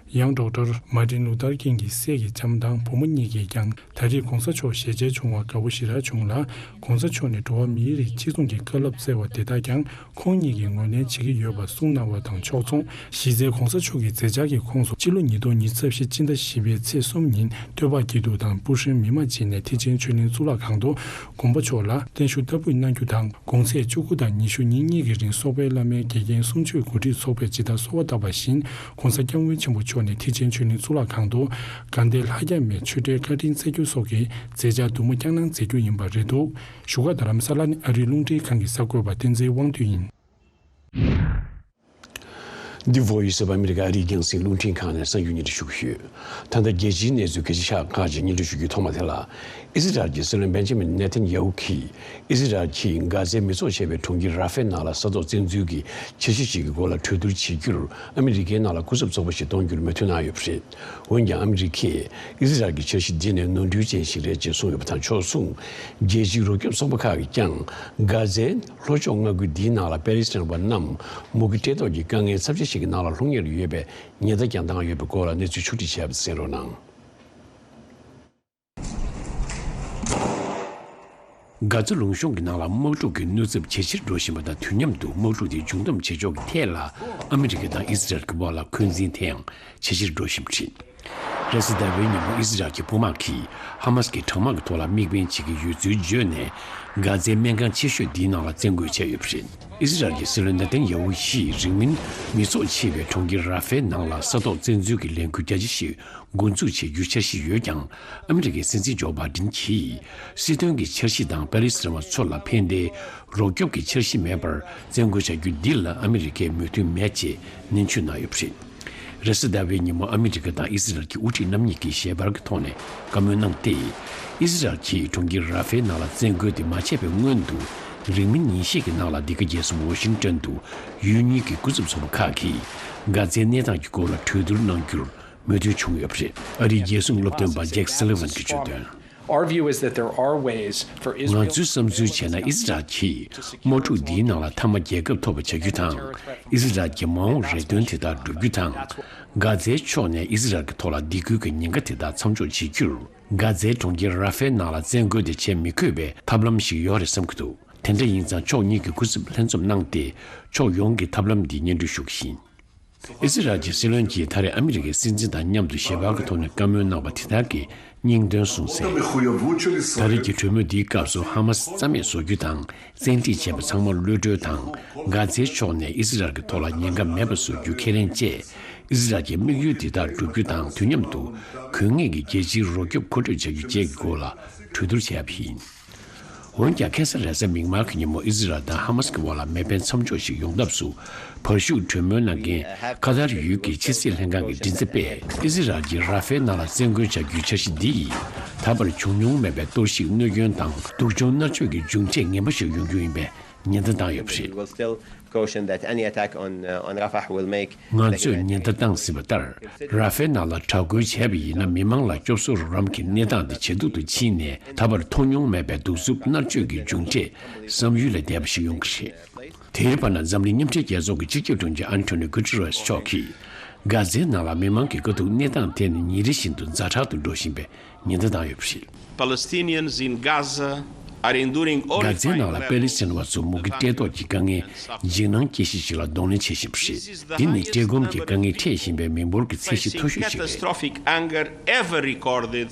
ཡང་ཌོག་ཊར་མར་ཏིན་ལུ་ཐར་ཀིང་གི་སྲས་ཀྱི་ལྕམ་དང་བུ་མོ་གཉིས་ཀྱིས་ཀྱང་ད་རེས་གོང་ས་མཆོག་ཞལ་མཇལ་བྱུང་བར་དགའ་པོ་ཞེ་དྲག་བྱུང་ལ། གོང་ས་མཆོག་ནས་འགྲོ་བ་མིའི་རིགས་གཅིག་མཚུངས་ཀྱི་བཀའ་སློབ་སྩལ་བ་དེ་དག་ཀྱང་ཁོང་ཉིད་ཀྱིས་ངོས་ལེན་བྱེད་ཀྱི་ཡོད་པ་གསུངས་གནང་བ་དང་ཕྱོགས་མཚུངས། གཞི་རྩའི་གོང་ས་མཆོག་གི་མཛད་འཆར་གྱི་ཁོངས་སུ་སྤྱི་ལོ་ཉིས་སྟོང་ཉི་ཤུ་རྩ་བཞི་སྤྱི་ཟླ་བཞི་པའི་ཚེས་གསུམ་ཉིན་སྟོད་པ་སྐྱིད་སྡུག་དང་སྤུ་ཧྲེང་མི་མང་བཅས་ནས་ཐེག་ཆེན་ཆོས་གླིང་གཙུག་ལག་ཁང་དུ་དགོངས་པ་མཆོག་ལ་བརྟན་བཞུགས་བསྟར་འབུལ་གནང་རྒྱུ་དང་། གོང་ཚེས་བཅུ་དགུ་དང་ཉི་ཤུ་ཉིན་གཉིས་ཀྱི་རིང་སོག་པོའི་བླ་མའི་དགེ་རྒན་གསུང་ཆོས་གོ་སྒྲིག་ཚོགས་པས་ཇི་ལྟར་གསོལ་བ་བཏབ་པ་བཞིན། གོང་ས་སྐྱབས་མགོན་ཆེན་པོ་མཆོག་ནས་ཐེག་ཆེན་ཆོས་གླིང་གཙུག་ལག་ཁང་དུ་དགའ་ལྡན་ལྷ་བརྒྱ་མའི་ཆོས་འབྲེལ་བཀའ་དྲིན་སྩལ་རྒྱུ་སོགས་ཀྱི་མཛད་འཆར་བསྡུ་མ་བསྐྱངས་གནང་མཛད་རྒྱུ་ཡིན་པ་རེད་འདུག་བཞུགས་སྒར་རྡ་རམ་ས་ལ་ནས་ཨ་རིའི་རླུང་འཕྲིན་ཁང་གི་གསར་འགོད་པ་བསྟན་འཛིན་དབང་འདུས་ཡིན། འདི་Voice of America ཨ་རིའི་རྒྱང་སྲིང་རླུང་འཕྲིན་ཁང་ནས་གསར་འགྱུར་སྙན་སྒྲོན་ཞུ་གི་ཡོད། ད་ལྟ་རྒྱལ་སྤྱིའི་གནས་ཚུལ་གལ་ཆེ་ཤོས་ཁག་ཅིག་སྙན་སྒྲོན་ཞུ་རྒྱུའི་ཐོག་མ་དེ་ལ། ཨི་ཟི་རལ་གྱི་སྲིད་བློན་བེན་ཇ་མིན་ནེ་ཐན་ཡ་ཧུ་གྱིས་ཨི་ཟི་རལ་གྱིས་གྷ་ཛའི་མི་ཚོགས་ཆེ་བའི་གྲོང་ཁྱེར་ར་ཧྥེ་ནང་ལ་ས་ཐོག་བཙན་འཛུལ་གྱི་འཆར་གཞི་ཞིག་གི་སྐོར་ལ་གྲོས་བསྡུར་བྱེད་རྒྱུར་ཨ་མི་རི་ཀའི་ནང་ལ་སྐུ་ཚབ་ཚོགས་པ་ཞིག་གཏོང་རྒྱུར་མོས་མཐུན་གནང་ཡོད་པ་རེད། འོན་ཀྱང་ཨ་མི་རི་ཀས་ཨི་ཟི་རལ་གྱི་འཆར་གཞི་འདི་ནི་ནོར་འཁྲུལ་ཅན་ཞིག་རེད་ཅེས་གསུངས་ཡོད་པ་དང་ཕྱོགས་མཚུངས། རྒྱལ་སྤྱིའི་རོགས་སྐྱོབ་ཚོགས་པ་ཁག་གིས་ཀྱང་གྷ་ཛའི་ལྷོ་ཕྱོགས་མངའ་ཁུལ་འདིའི་ནང་ལ་པེ་ལི་སི་ཐན་པ་རྣམས་མུ་གེ་བཀྲེས་ལྟོགས་ཀྱི་དཀའ་ངལ་ཚབས་ཆེ་ཞིག་གི་ནང་ལ་ལྷུང་ཉེན་ཡོད་པའི་ཉེན་བརྡ་ཀྱང་བཏང་ཡོད་པའི་སྐོར་ལ་གནས་ཚུལ་ཕྱོགས་སྒྲིག་བྱས་པ་གསན་རོགས་གནང་། གྷ་ཛ་ལུང་གཤོང་གི་ནང་ལ་དམག་འཁྲུག་གི་གནོད་ཚབས་ཇེ་ཆེར་འགྲོ་བཞིན་པ་དང་དུས་མཉམ་དུ་དམག་འཁྲུག་དེ་མཇུག་བསྡོམས་བྱེད་ཕྱོགས་ཀྱི་ཐད་ལ་ཨ་མི་རི་ཀ་དང་ཨི་ཟི་རལ་གྱི་དབར་ལ་འཁོན་འཛིན་དེ་ཡང་ཇེ་ཆེར་འགྲོ་བཞིན་པ་རེད། རེས་གཟའ་ཟླ་བའི་ཉིན་མོ་ཨི་ཟི་རལ་གྱི་དཔུང་དམག་གིས་ཧ་མ་སི་ཀྱི་དྲག་དམག་གི་ཐོག་ལ་དམིགས་འབེན་བྱེད་ཀྱི་ཡོད་ཚུལ་བརྗོད་ནས་གྷ་ཛའི་སྨན་ཁང་ཆེ་ཤོས་འདིའི་ནང་ལ་བཙན་རྒོལ་བྱས་ཡོད་པ་རེད། ཨི་ཟི་རལ་གྱི་སྲིད་བློན་ནེ་ཐན་ཡ་ཧུ་ཡིས་རིང་མིན་མི་ཚོགས་ཆེ་བའི་གྲོང་ཁྱེར་ར་ཧྥེ་ནང་ལ་ས་ཐོག་བཙན་འཛུལ་གྱི་ལས་འགུལ་རྒྱ་ཆེ་ཞིག་འགོ་འཛུགས་བྱེད་རྒྱུའི་འཆར་གཞི་ཡོད་ཀྱང་། ཨ་མི་རི་ཀའི་སྲིད་འཛིན་ཇོ་བྷའི་ཌེན་གྱིས་སྲིད་དོན་གྱི་འཆར་གཞི་དང་པེ་ལི་སི་ཐན་པ་ཚོ་ལ་ཕན་བདེའི་རོགས་སྐྱོབ་ཀྱི་འཆར་གཞི་མེད་པར་བཙན་རྒོལ་བྱ་རྒྱུ་འདི་ལ་ཨ་མི་རི་ཀས་མོས་མཐུན་མེད་ཅེས་ནན་བརྗོད་གནང་ཡོད་པ་རེད། རེས་གཟའ་ཟླ་བའི་ཉིན་མོ་ཨ་མི་རི་ཀ་དང་ཨི་སི་རལ་གྱི་དབུ་ཁྲིད་རྣམ་གཉིས་ཀྱིས་ཞལ་པར་གྱི་ཐོག་ནས་བཀའ་མོལ་གནང་སྟེ། ཨི་སི་རལ་གྱིས་གྲོང་ཁྱེར་ར་ཧྥེ་ནང་ལ་བཙན་རྒོལ་དེ་མ་བྱས་པའི་སྔོན་དུ་རིང་མིན་ཉིན་ཤས་ཀྱི་ནང་ལ་འདི་ག་རྒྱལ་ས་ཝ་ཤིང་ཊོན་དུ་ཡུལ་གཉིས་ཀྱི་སྐུ་ཚབ་ཚོགས་པ་ཁག་གིས་གྷ་ཛའི་གནས་སྟངས་ཀྱི་སྐོར་ལ་གྲོས་བསྡུར་གནང་རྒྱུར་མོས་མཐུན་བྱུང་ཡོད་པ་རེད། ཨ་རིའི་རྒྱལ་སྲུང་སློབ་སྟོན་པ་ཇེག་སཱ་ལི་ཝན་གྱིས་བརྗོད་དོན། Our view is that there are ways for Israel ང་ཚོའི་བསམ་ཚུལ་བྱས་ན་ཨི་སི་རལ་གྱིས་དམག་འཁྲུག་འདིའི་ནང་ལ་མཐའ་མ་རྒྱལ་ཁབ་ཐོབ་པ་བྱ་རྒྱུ་དང་། ཨི་སི་རལ་གྱི་མ་འོངས་རེ་འདུན་དེ་དག་བསྒྲུབ་རྒྱུ་དང་། གྷ་ཛའི་ཕྱོགས་ནས་ཨི་སི་རལ་གྱི་ཐོག་ལ་སྡིགས་སྐུལ་གྱི་ཉེན་ཁ་དེ་དག་མཚམས་འཇོག་བྱེད་རྒྱུར། གྷ་ཛའི་གྲོང་ཁྱེར་ར་ཧྥེ་ནང་ལ་བཙན་རྒོལ་དེ་བྱེད་མི་དགོས་པའི་ཐབས་ལམ་ཞིག་ཡོད་རེད་བསམ་གྱི་འདུག་དེ་འདྲ་ཡིན་ཙང་ཕྱོགས་གཉིས་ཀྱི་སྐུ་ཚབ་ལྷན་འཛོམས་གནང་སྟེ། ཕྱོགས་ཡོངས་ཀྱི་ཐབས་ལམ་འདི་སྙན་སྒྲོན་ཞུ་གི་ཡིན། ཨི་སི་རལ་གྱི་སྲིད་བློན་གྱིས་ད་རེས་ཨ་མི་རི་ཀའི་སྲིད་འཛིན་དང་མཉམ་དུ་ཞལ་པར་གྱི་ཐོག་ནས་བཀའ་མོལ་གནང་བ་དེ་དག་གི་སྙིང་དོན་གསུངས་གསལ། ད་རེས་ཀྱི་གྲོས་མོལ་འདིའི་སྐབས་སུ་ཧ་མ་སི་རྩ་མེད་བཟོ་རྒྱུ་དང་། བཙན་ཁྲིད་བྱས་པ་ཚང་མ་གློད་གྲོལ་དང་། གྷ་ཛའི་ཕྱོགས་ནས་ཨི་སི་རལ་གྱི་ཐོག་ལ་ཉེན་ཁ་མེད་པ་བཟོ་རྒྱུ་ཁས་ལེན་བཅས། ཨི་སི་རལ་གྱི་དམིགས་ཡུལ་འདི་དག་བསྒྲུབ་རྒྱུ་དང་། དུས་མཉམ་དུ་དགོས་ངེས་ཀྱི་རྒྱལ་སྤྱིའི་རོགས་སྐྱོབ་མཁོ་སྤྲོད་བྱ་རྒྱུ་བཅས་ཀྱི་སྐོར་ལ་གྲོས་བསྡུར་བྱས་པ་ཡིན། འོན་ཀྱང་ཁ་སང་རེས་གཟའ་མིག་དམར་གྱི་ཉིན་མོ་ཨི་ཟི་རལ་དང་ཧ་མ་སི་ཀྱི་དབར་ལ་མེ་འཕེན་མཚམས་འཇོག་ཞིག་ཡོང་ཐབས་སུ་བར་ཞུགས་གྲོས་མོལ་གནང་མཁན་ཁ་ཐར་ཡུལ་གྱི་ཕྱི་སྲིད་ལྷན་ཁང་གི་མགྲིན་ཚབ་པས། ཨི་ཟི་རལ་གྱིས་ར་ཧྥེལ་ནང་ལ་བཙན་རྒོལ་བྱ་རྒྱུའི་འཆར་གཞི་འདི་ཡིས་ད་བར་བྱུང་མྱོང་མེད་པའི་གཏོར་བཤིག་གནོད་སྐྱོན་དང་སྡུག་སྦྱོང་མནར་གཅོད་ཀྱི་འབྱུང་འབྲས་ངན་པ་ཞིག་ཡོང་རྒྱུ་ཡིན་པའི་ཉེན་བརྡ་བཏང་ཡོད་པ་རེད། We'll still caution that any attack on, uh, on Rafah will make ང་ཚོས་ཉེན་བརྡ་བཏང་ཟིན་པ་ལྟར། ར་ཧྥེལ་ནང་ལ་དྲག་རྒོལ་བྱས་པ་ཡིན་ན། མི་མང་ལ་སྐྱོབ་གསོ་རོགས་རམ་གྱི་གནས་སྟངས་དེ་ཇེ་སྡུག་ཏུ་ཕྱིན་ནས། ད་བར་མཐོང་མྱོང་མེད་པའི་གདུག་རྩུབ་མནར་གཅོད་ཀྱི་འབྱུང་འབྲས་བསམ་ཡུལ་ལས་འདས་པ་ཞིག་ཡོང་གི་རེད། དེའི་བར་ན། འཛམ་གླིང་མཉམ་འབྲེལ་རྒྱལ་ཚོགས་ཀྱི་སྤྱི་ཁྱབ་དྲུང་ཆེ་ཨན་ཐོ་ནི་གུ་ཏི་རེས་མཆོག་གིས། གྷ་ཛའི་ནང་ལ་མི་མང་གི་དཀའ་སྡུག་གནས་སྟངས་དེ་ནི་ཉིན་རེ་བཞིན་དུ་ཛ་དྲག་ཏུ་འགྲོ་བཞིན་པའི་ཉེན་བརྡ་བཏང་ཡོད་པ་རེད། Palestinians in Gaza are enduring གྷ་ཛའི་ནང་ལ་པེ་ལི་སི་ཐན་བ་ཚོ་མུ་གེ་བཀྲེས་ལྟོགས་ཀྱི་དཀའ་ངལ་འཇིགས་སྣང་སྐྱེ་གཞི་ཞིག་ལ་གདོང་ལེན་བྱེད་བཞིན་པ་རེད། འདི་ནི་བཀྲེས་སྐོམ་གྱི་དཀའ་ངལ་འཕྲད་བཞིན་པའི་མི་འབོར་གྱི་ཚད་གཞི་མཐོ་ཤོས་ཤིག་རེད། Catastrophic hunger ever recorded.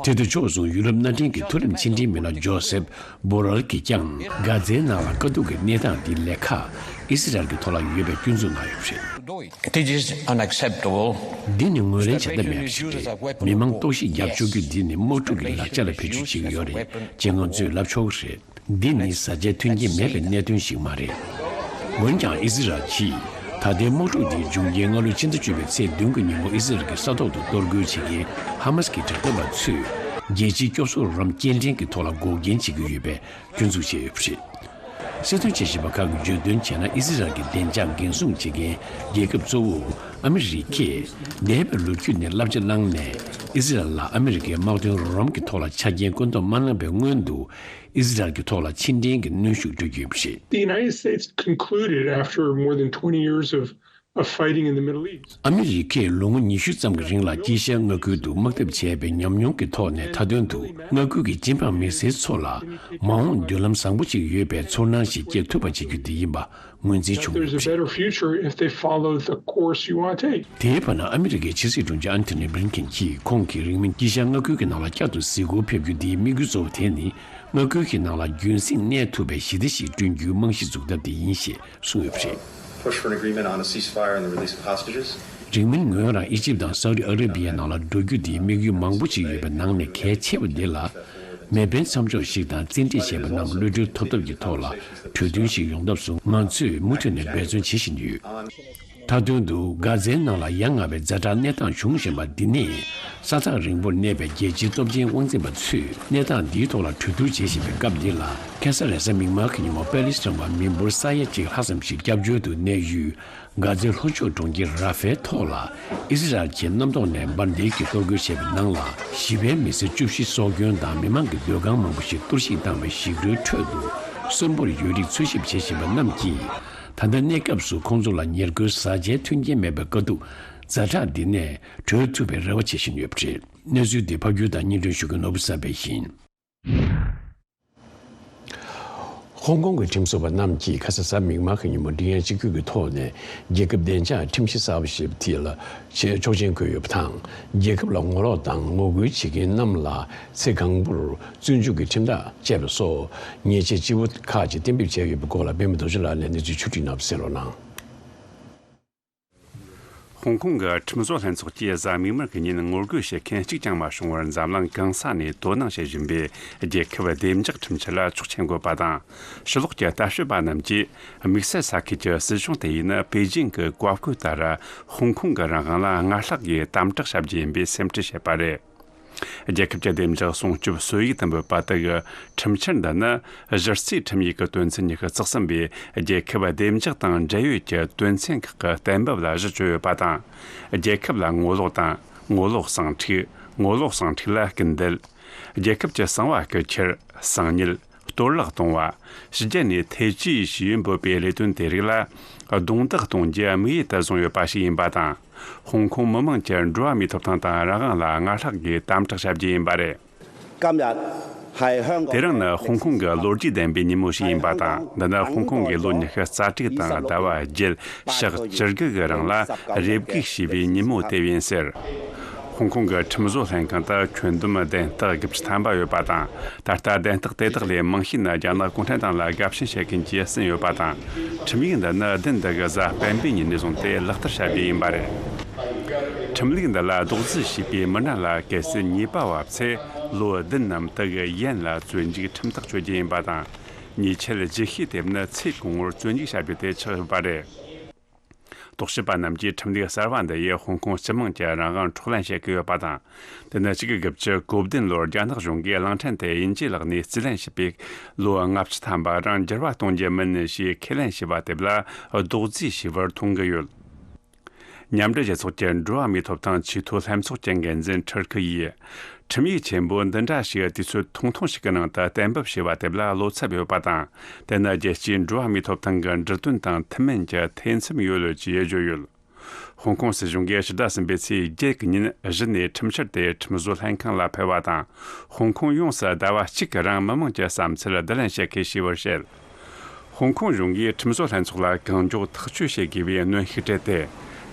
དེ་དང་ཕྱོགས་མཚུངས་ཡུ་རོབ་མནའ་འབྲེལ་གྱི་མཐོ་རིམ་ཕྱི་འབྲེལ་མི་སྣ་ཇོ་སེབ་བོ་རལ་གྱིས་ཀྱང་། གྷ་ཛའི་ནང་ལ་དཀའ་སྡུག་གི་གནས་སྟངས་འདི་ལས་ཁག་ཨི་སི་རལ་གྱི་ཐོག་ལ་ཡོད་པའི་སྐྱོན་འཛུགས་གནང་ཡོད་པ་རེད། This is unacceptable. འདི་ནི་ངོས་ལེན་བྱ་ཐབས་མེད་པ་ཞིག་རེད། མི་མང་གཏོར་བཤིག་རྒྱབ་སྐྱོར་རྒྱུ་འདི་ནི་དམག་འཁྲུག་གི་ལག་ཆ་ལ་བེད་སྤྱོད་བྱེད་ཀྱི་ཡོད་རེད་ཅེས་ང་ཚོས་ལབ་ཆོག་གི་རེད། འདི་ནི་བཟའ་བཅའི་མཐུན་རྐྱེན་མེད་པའི་གནད་དོན་ཞིག་མ་རེད། འོན་ཀྱང་ཨི་སི་རལ་གྱིས་ད་ལྟའི་དམག་འཁྲུག་འདིའི་འབྱུང་རྐྱེན་སྔ་ལོའི་ཕྱི་ཟླ་བཅུ་པའི་ཚེས་བདུན་གྱི་ཉིན་མོ་ཨི་སི་རལ་གྱི་ས་ཐོག་ཏུ་གཏོར་རྒོལ་བྱེད་མཁན་ཧ་མ་སི་ཀྱི་དྲག་འཐབ་པ་ཚོས་རྒྱལ་སྤྱིའི་སྐྱོབ་གསོ་རོགས་རམ་སྐྱེལ་འདྲེན་གྱི་ཐོག་ལ་འགོག་རྐྱེན་བྱེད་ཀྱི་ཡོད་པའི་སྐྱོན་འཛུགས་བྱས་ཡོད་པ་རེད། སྲིད་དོན་དཔྱད་ཞིབ་པ་ཁག་གིས་བརྗོད་དོན་བྱས་ན། ཨི་སི་རལ་གྱི་བདེ་འཇགས་འགན་སྲུང་བྱེད་མཁན་རྒྱལ་ཁབ་གཙོ་བོ་ཨ་མི་རི་ཀས་འདས་པའི་ལོ་རྒྱུས་ནས་བསླབ་བྱ་བླངས་ནས། ཨི་སི་རལ་ལ་ཨ་མི་རི་ཀའི་དམག་དོན་རོགས་རམ་གྱི་ཐོག་ལ་ཆ་རྐྱེན་བཀོད་འདོམས་མ་གནང་བའི་སྔོན་དུ། ཨི་སི་རལ་གྱི་ཐོག་ལ་ཕྱི་འབྲེལ་གྱི་གནོན་ཤུགས་སྤྲོད་ཀྱི་ཡོད་པ་རེད། The United States concluded after more than twenty years of of fighting in the Middle East. ཨ་མི་རི་ཀས་ལོ་ངོ་ཉི་ཤུ་ཙམ་གྱི་རིང་ལ་དཀྱིལ་ཤར་མངའ་ཁུལ་དུ་དམག་འཐབ་བྱས་པའི་ཉམས་མྱོང་གི་ཐོག་ནས། མཐའ་དོན་དུ་མངའ་ཁུལ་གྱི་སྤྱི་འབངས་མི་སེར་ཚོ་ལ་མ་འོངས་མདུན་ལམ་བཟང་པོ་ཞིག་ཡོད་པའི་ཚོར་སྣང་ཞིག་སྐྱེ་ཐུབ་པ་བྱེད་རྒྱུ་དེ་ཡིན་པ་ངོས་འཛིན་བྱུང་ཡོད་པ་རེད། There's a better future if they follow the course you want to take. དེའི་བར་ན་ཨ་མི་རི་ཀའི་ཕྱི་སྲིད་དྲུང་ཆེ་ཨན་ཐོ་ནི་བྷི་ལིན་ཁེན་གྱིས་ཁོང་གི་རིང་མིན་དཀྱིལ་ཤར་མངའ་ཁུལ་གྱི་ནང་ལ་བསྐྱར་དུ་གཟིགས་སྐོར་ཕེབས་རྒྱུ་དེའི་དམིགས་ཡུལ་གཙོ་བོ་དེ་ནི། མངའ་ཁུལ་གྱི་ནང་ལ་རྒྱུན་སྲིང་གནས་ཐུབ་པའི་ཞི་བདེ་ཞིག་བསྐྲུན་རྒྱུའི་རྨང་གཞི་འཛུགས་ཐབས་དེ་ཡིན་ཞེས་གསུངས་ཡོད་པ་རེད། Push for an agreement on a ceasefire and the release of hostages. རིང་མིན་ངོས་རང་ཨི་ཇིབ་དང་སའུ་ཏི་ཨ་ར་བི་ཡའི་ནང་ལ་འགྲོ་རྒྱུ་དེའི་དམིགས་ཡུལ་མང་པོ་ཞིག་ཡོད་པའི་ནང་ནས་གལ་ཆེ་བ་འདི་ལ། མེ་འཕེན་མཚམས་འཇོག་ཞིག་དང་བཙན་ཁྲིད་བྱས་པ་རྣམས་གློད་གྲོལ་ཐོབ་ཐབས་ཀྱི་ཐོག་ལ་གྲོས་མཐུན་ཞིག་ཡོང་ཐབས་སུ་ང་ཚོས་མུ་མཐུད་ནས་འབད་བརྩོན་བྱེད་བཞིན་ཡོད། མཐའ་དོན་དུ་གྷ་ཛའི་ནང་ལ་ཡ་ང་བའི་ཛ་དྲག་གནས་སྟངས་བྱུང་བཞིན་པ་འདི་ནི། ས་ཐག་རིང་པོར་གནས་པའི་རྒྱལ་སྤྱིའི་སྟོབས་ཆེན་དབང་འཛིན་པ་ཚོས་གནས་སྟངས་འདིའི་ཐོག་ལ་གྲོས་བསྡུར་བྱེད་བཞིན་པའི་སྐབས་འདི་ལ། ཁ་ས་རེས་གཟའ་མིག་དམར་གྱི་ཉིན་མོ་པེ་ལི་སི་ཐན་བ་མི་འབོར་ས་ཡ་གཅིག་ལྷག་ཙམ་ཞིག་སྐྱབས་བཅོལ་དུ་གནས་ཡུལ་གྷ་ཛའི་ལྷོ་ཕྱོགས་གྲོང་ཁྱེར་ར་ཧྥའི་ཐོག་ལ་ཨི་སི་རལ་གྱིས་གནམ་ཐོག་ནས་འབར་མདེལ་གྱིས་གཏོར་རྒོལ་བྱས་པའི་ནང་ལ། ཞི་བའི་མི་སེར་བཅུ་བཞི་སྲོག་སྐྱོན་དང་མི་མང་གི་སྡོད་ཁང་མང་པོ་ཞིག་གཏོར་བཤིག་བཏང་བའི་ཞིག་རོའི་ཁྲོད་དུ་གསོན་པོར་ཡོད་རིགས་འཚོལ་ཞིབ་བྱེད་བཞིན་པ་རྣམས་ཀྱིས། ད་ལྟ་གནས་སྐབས་སུ་ཁོང་ཚོ་ལ་ཉེར་མཁོའི་བཟའ་བཅའི་མཐུན་རྐྱེན་མེད་པའི་དཀའ་སྡུག་ཛ་དྲག་འདི་ནས་གྲོལ་ཐུབ་པའི་རེ་བ་བྱེད་བཞིན་ཡོད་པ་རེད། གནས་ཚུལ་འདི་ཕབ་སྒྱུར་དང་སྙན་སྒྲོན་ཞུ་མཁན་ནོར་བུ་གསར་པ་ཡིན། ཧོང་ཀོང་གི་ཁྲིམས་བཟོ་བ་རྣམས་ཀྱིས་ཁ་ས་གཟའ་མིག་དམར་གྱི་ཉིན་མོ་མགྲིན་དབྱངས་གཅིག་གྱུར་གྱི་ཐོག་ནས་རྒྱལ་ཁབ་བདེ་འཇགས་ཁྲིམས་གཞི་གསར་པ་ཞེས་པ་དེ་ལ་ཆེད་ཆོག་མཆན་བཀོད་ཡོད་པ་དང་། རྒྱལ་ཁབ་ལ་ངོ་ལོག་དང་ངོ་རྒོལ་བྱེད་མཁན་རྣམས་ལ་ཚེ་གང་པོར་བཙོན་འཇུག་གི་ཁྲིམས་ཐག་བཅད་པ་སོགས་ཉེས་ཆད་ལྕི་པོ་ཁག་ཅིག་གཏན་འབེབས་བྱས་ཡོད་པའི་སྐོར་ལ་པད་མ་རྡོ་རྗེ་ལགས་ནས་གནས་ཚུལ་ཕྱོགས་སྒྲིག་གནང་བ་གསན་རོགས་གནང་། ཧོང་ཀོང་གི་ཁྲིམས་བཟོ་ལྷན་ཚོགས་ཀྱིས་གཟའ་མིག་དམར་གྱི་ཉིན་ངོ་རྒོལ་བྱེད་མཁན་གཅིག་ཀྱང་མ་བྱུང་བར་འཛམ་གླིང་གང་ས་ནས་དོ་སྣང་བྱེད་བཞིན་པའི་རྒྱལ་ཁབ་བདེ་འཇགས་ཁྲིམས་ཆད་ལ་ཆོག་མཆན་འགོད་པ་དང་། ཕྱི་ལོགས་ཀྱི་ལྟ་དཔྱོད་པ་རྣམས་ཀྱིས་དམིགས་བསལ་ས་ཁུལ་གྱི་སྲིད་གཞུང་དེ་ཡིས་ནི་པེ་ཅིང་གི་བཀའ་བཀོད་ལྟར་ཧོང་ཀོང་གི་རང་དབང་ལ་སྔར་ལྷག་གིས་དམ་དྲག་བྱ་རྒྱུ་ཡིན་པའི་སེམས་ཁྲལ་བྱེད་པ་རེད། རྒྱལ་ཁབ་ཀྱི་བདེ་འཇགས་སྲུང་སྐྱོབ་སྲོལ་ཡིག་དུ་འབོད་པ་དག་གི་ཁྲིམས་འཆར་འདི་ནི་གཞི་རྩའི་ཁྲིམས་ཡིག་གི་དོན་ཚན་ཉི་ཤུ་རྩ་གསུམ་པའི་རྒྱལ་ཁབ་བདེ་འཇགས་དང་འབྲེལ་ཡོད་ཀྱི་དོན་ཚན་ཁག་གི་གཏན་འབེབས་ལ་གཞི་བཅོལ་ཡོད་པ་དང་། རྒྱལ་ཁབ་ལ་ངོ་ལོག་དང་ངོ་ལོག་ཟིང་འཁྲུག །ངོ་ལོག་ཟིང་འཁྲུག་ལ་སྐུལ་འདེད། རྒྱལ་ཁབ་ཀྱི་གསང་བ་རྐུ་འཁྱེར། གསང་ཉུལ། གཏོར་བརླག་གཏོང་བ། ཕྱི་རྒྱལ་ནས་ཐེ་ཇུས་ཞུས་འབོད་པའི་ལས་དོན་དེ་རིགས་ལ་རྡུང་རྡེག་གཏོང་རྒྱུ་དམིགས་ཡུལ་དུ་བཟུང་ཡོད་པ་ཞིག་ཡིན་པ་དང་། ཧོང་ཀོང་མི་དམངས་ཀྱི་འགྲོ་བ་མིའི་ཐོབ་ཐང་དང་རང་དབང་ལ་སྔར་ལྷག་གིས་དམ་དྲག་བྱ་རྒྱུ་ཡིན་པ་རེད། 今日係香港། དེ་རིང་ནི་ཧོང་ཀོང་གི་ལོ་རྒྱུས་ལྡན་པའི་ཉིན་མོ་ཞིག་ཡིན་པ་དང་། འདི་ནི་ཧོང་ཀོང་གིས་ལོ་ཉི་ཤུ་རྩ་དྲུག་དང་ཟླ་བ་བརྒྱད་ཞག་བཅུ་དགུ་གི་རིང་ལ་རེ་སྒུག་བྱས་པའི་ཉིན་མོ་དེ་ཡིན་ཟེར། ཧོང་ཀོང་གི་ཁྲིམས་བཟོ་ལྷན་ཁང་དུ་ཁྱོན་བསྡོམས་བདེན་རྟགས་དགུ་བཅུ་ཐམ་པ་ཡོད་པ་དང་། ད་ལྟ་བདེན་རྟགས་དེ་དག་ལས་མང་ཤོས་ནི་རྒྱ་ནག་གུང་ཁྲན་ཏང་ལ་དགའ་ཞེན་བྱེད་མཁན་གྱིས་ཟིན་ཡོད་པ་དང་། ཁྲིམས་ཡིག་འདི་ནི་བདུན་འདི་གི་གཟའ་སྤེན་པའི་ཉིན་ནས་བཟུང་སྟེ་ལག་བསྟར་བྱ་རྒྱུ་ཡིན་པ་རེད། ཁྲིམས་ལུགས་འདི་ལ་རྡོག་རྫིས་བྱས་པའི་མི་སྣ་ལ་གལ་སྲིད་ཉེས་པ་བབས་ཚེ་ལོ་བདུན་ནམ་དེ་གི་ཡན་ལ་བཙོན་འཇུག་ཁྲིམས་ཐག་གཅོད་རྒྱུ་ཡིན་པ་དང་། ཉེས་ཆད་ལྗིད་ཤོས་དེ་ནི་ཚེ་གང་བོར་བཙོན་འཇུག་བྱ་རྒྱུ་དེ་ཆགས་ཡོད་པ་རེད། རྟོག་ཞིབ་པ་རྣམས་ཀྱིས་ཁྲིམས་ལུགས་གསར་བ་འདི་ཡིས་ཧོང་ཀོང་སྤྱི་དམངས་ཀྱི་རང་དབང་འཕྲོག་ལེན་བྱེད་ཀྱི་ཡོད་པ་དང་། དེ་ནི་གཅིག་དགུ་དགུ་བཅུ་གོ་བདུན་ལོར་རྒྱ་ནག་གཞུང་གིས་གླིང་ཕྲན་དེ་དབྱིན་ཇིའི་ལག་ནས་རྩིས་ལེན་བྱས་པའི་ལོ་ལྔ་བཅུ་ཐམ་པ་རང་འགྱུར་བ་གཏོང་རྒྱུ་མིན་ཞེས་ཁས་ལེན་བྱས་པ་དེ་ལ་རྡོག་རྫིས་བྱས་པར་མཐོང་གི་ཡོད། མཉམ་འབྲེལ་རྒྱལ་ཚོགས་ཀྱི་འགྲོ་བ་མིའི་ཐོབ་ཐང་ཆེས་མཐོའི་ལྷན་ཚོགས་ཀྱི་འགན་འཛིན་ཁྲི་ཁི་ཡིས། ཁྲིམས་ཡིག་ཆེན་པོ་འདི་འདྲ་ཞིག་དུས་ཚོད་ཐུང་ཐུང་ཞིག་གི་ནང་དུ་གཏན་འབེབས་བྱས་པ་དེ་ལ་བློ་འཚབ་ཡོད་པ་དང་། དེ་ནི་རྒྱལ་སྤྱིའི་འགྲོ་བ་མིའི་ཐོབ་ཐང་གི་འབྲུ་དོན་དང་མཐུན་མིན་གྱི་ཐེ་ཚོམ་ཡོད་ལུགས་ཀྱིས་བརྗོད་ཡོད། ཧོང་ཀོང་སྲིད་གཞུང་གིས་ཕྱི་ཟླ་གསུམ་པའི་ཚེས་བརྒྱད་ཀྱི་ཉིན་གཞི་ནས་ཁྲིམས་འཆར་དེ་ཁྲིམས་བཟོ་ལྷན་ཁང་ལ་ཕུལ་བ་དང་། ཧོང་ཀོང་ཡོངས་སུ་ཟླ་བ་གཅིག་གི་རིང་མི་མང་གྱི་བསམ་ཚུལ་བསྡུ་ལེན་བྱེད་མཁན་ཞེས་པར་བཤད། ཧོང་ཀོང་གཞུང་གིས་ཁྲིམས་བཟོ་ལྷན་ཚོགས་ལ་གང་མགྱོགས་ཐག་གཅོད་བྱེད་དགོས་པའི་གནོན་ཤུགས་སྤྲད་དེ།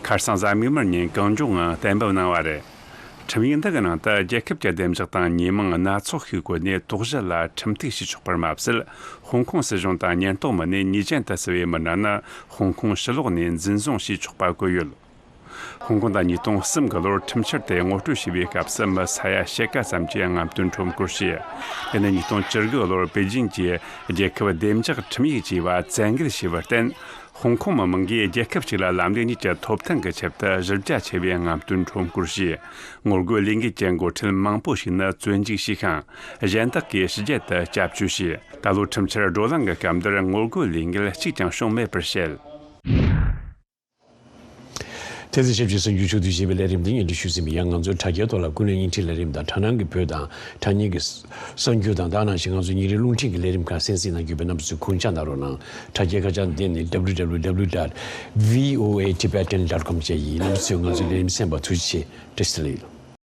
ཁ་སང་གཟའ་མིག་དམར་ཉིན་གང་མགྱོགས་ངང་གཏན་འབེབས་གནང་བ་རེད། ཁྲིམས་ཡིག་འདི་གི་ནང་དུ་རྒྱལ་ཁབ་ཀྱི་བདེ་འཇགས་དང་ཉེས་མིང་སྣ་ཚོགས་ཤིག་བཀོད་ནས་དོགས་གཞི་ལ་ཁྲིམས་ཐིག་བྱེད་ཆོག་པར་མ་ཟད། ཧོང་ཀོང་སྲིད་གཞུང་དང་ཉེན་རྟོག་མི་སྣས་ཉེས་ཅན་དུ་བརྩི་བའི་མི་སྣ་ནི་ཧོང་ཀོང་ཕྱི་ལོགས་ནས་འཛིན་བཟུང་བྱེད་ཆོག་པ་བཀོད་ཡོད། ཧོང་ཀོང་དང་ཉིས་སྟོང་གསུམ་གྱི་ལོར་ཁྲིམས་འཆར་དེ་ངོ་སྤྲོད་བྱས་པའི་སྐབས་སུ་མི་ས་ཡ་ཕྱེད་ཀ་ཙམ་གྱིས་རྔམ་སྟོན་ཁྲོམ་སྐོར་བྱས། དེ་ནི་ཉིས་སྟོང་བཅུ་དགུ་ལོར་པེ་ཅིང་གིས་རྒྱལ་ཁབ་བདེ་འཇགས་ཁྲིམས་ཡིག་ཅེས་པ་བཙན་འགེལ་བྱས་པར་བརྟེན། ཧོང་ཀོང་མི་མང་གིས་རྒྱལ་ཁབ་གཅིག་ལ་ལམ་ལུགས་གཉིས་ཀྱི་ཐོབ་ཐང་གི་ཆེད་དུ་གཞི་རྒྱ་ཆེ་བའི་རྔམ་སྟོན་ཁྲོམ་སྐོར་བྱས། ངོ་རྒོལ་ལས་འགུལ་གྱི་འགོ་ཁྲིད་མང་པོ་ཞིག་ནི་བཙོན་འཇུག་བྱས་ཤིང་། གཞན་དག་གིས་ཕྱི་རྒྱལ་དུ་སྐྱབས་བཅོལ་བྱས། ད་ལོའི་ཁྲིམས་འཆར་བགྲོ་གླེང་གི་སྐབས་འདིར་ངོ་རྒོལ་ལས་འགུལ་གཅིག་ཀྱང་བྱུང་མེད་པར་བཤད། དེ་ཚེ་ཞབས་ཕྱི་གསར་འགྱུར་ཕྱོགས་བསྡུས་ཞེས་པའི་ལས་རིམ་འདི་སྙན་སྒྲོན་ཞུས་ཟིན་པ་ཡིན། ང་ཚོའི་དྲ་རྒྱའི་ཐོག་ལ་ཀུན་གླེང་བརྙན་འཕྲིན་ལས་རིམ་དང་དྲ་སྣང་གི་བོད་དང་དྲ་བརྙན་གྱི་གསར་འགྱུར་དང་། དེ་ནང་བཞིན་ང་ཚོའི་ཉིན་རེའི་རླུང་འཕྲིན་གྱི་ལས་རིམ་ཁག་གསན་གཟིགས་གནང་རྒྱུ་བའི་རྣམ་པ་ཚོས་ཁུངས་སྐྱེལ་གནང་རོགས་གནང་། དྲ་རྒྱའི་ཁ་བྱང་འདི་ནི་W W W dot V O A Tibetan dot com བཅས་ཡིན། རྣམ་པ་ཚོས་ང་ཚོའི་ལས་རིམ་གསན་པར་ཐུགས་རྗེ་ཆེ། བཀྲ་ཤིས་བདེ་ལེགས།